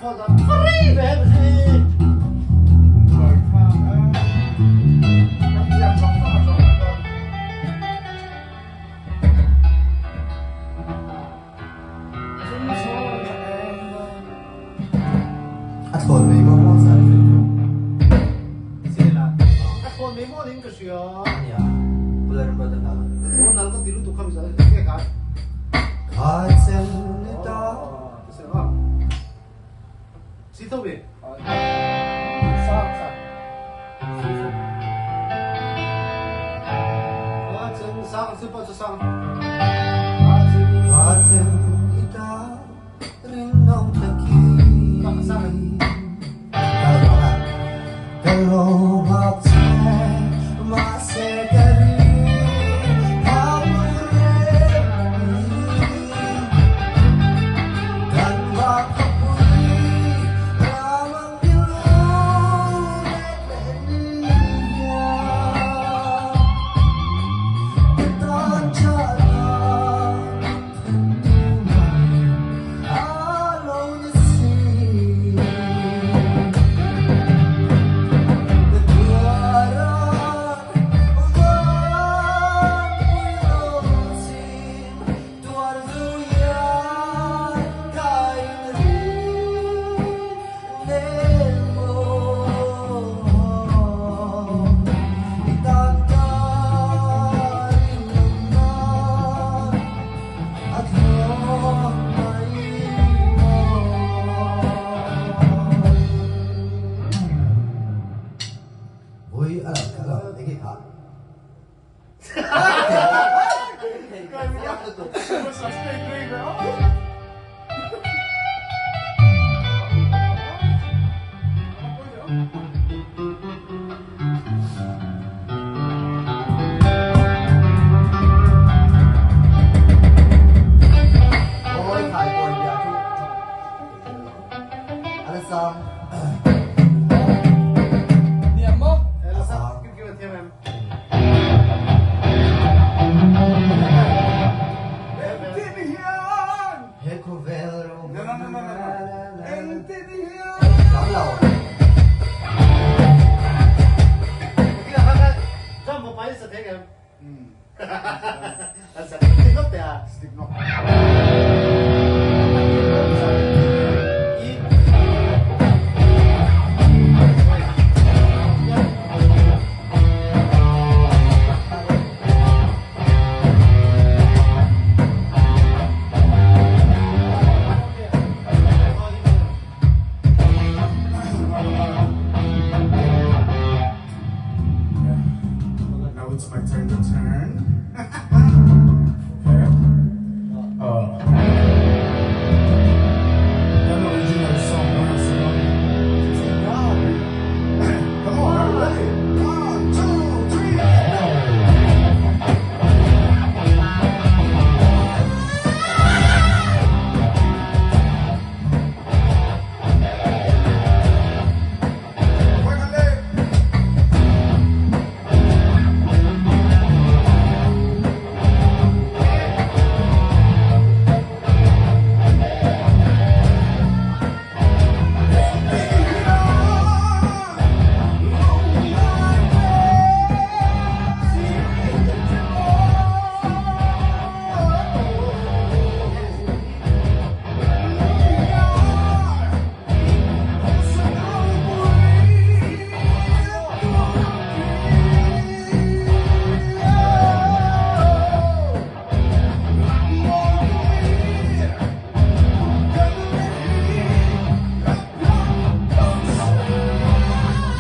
Free ve mihring. A thlawn mai maw maw zan ve. A thlawn mai maw niin ka hria. Nia. Pular ruat a hla. Aw nal ka ti lutuk kha mi zan nge ka. Kha chen ni ta. Si tho ve. Sang sang. Kha chen sang se pa chu sang. Kha chen. Kha chen i ta rinawm taki. Ka sang. Ka lo nghak che mahse ka ring phak lo reng ni. Kan vak khawpui ram ang biru rek leh ni hian ka tan chahna min thentu mai a lo ni si. Ka tuaran van pui lo chim tuar duian ka inring nel maw. I tan ka rinawmna a thlawn mai maw. Vui a lang kha lo, enge kha? Awi khai kawi bia chu a la sang. A sang. He khawvel ro Tlang lo. Now it's my turn to turn.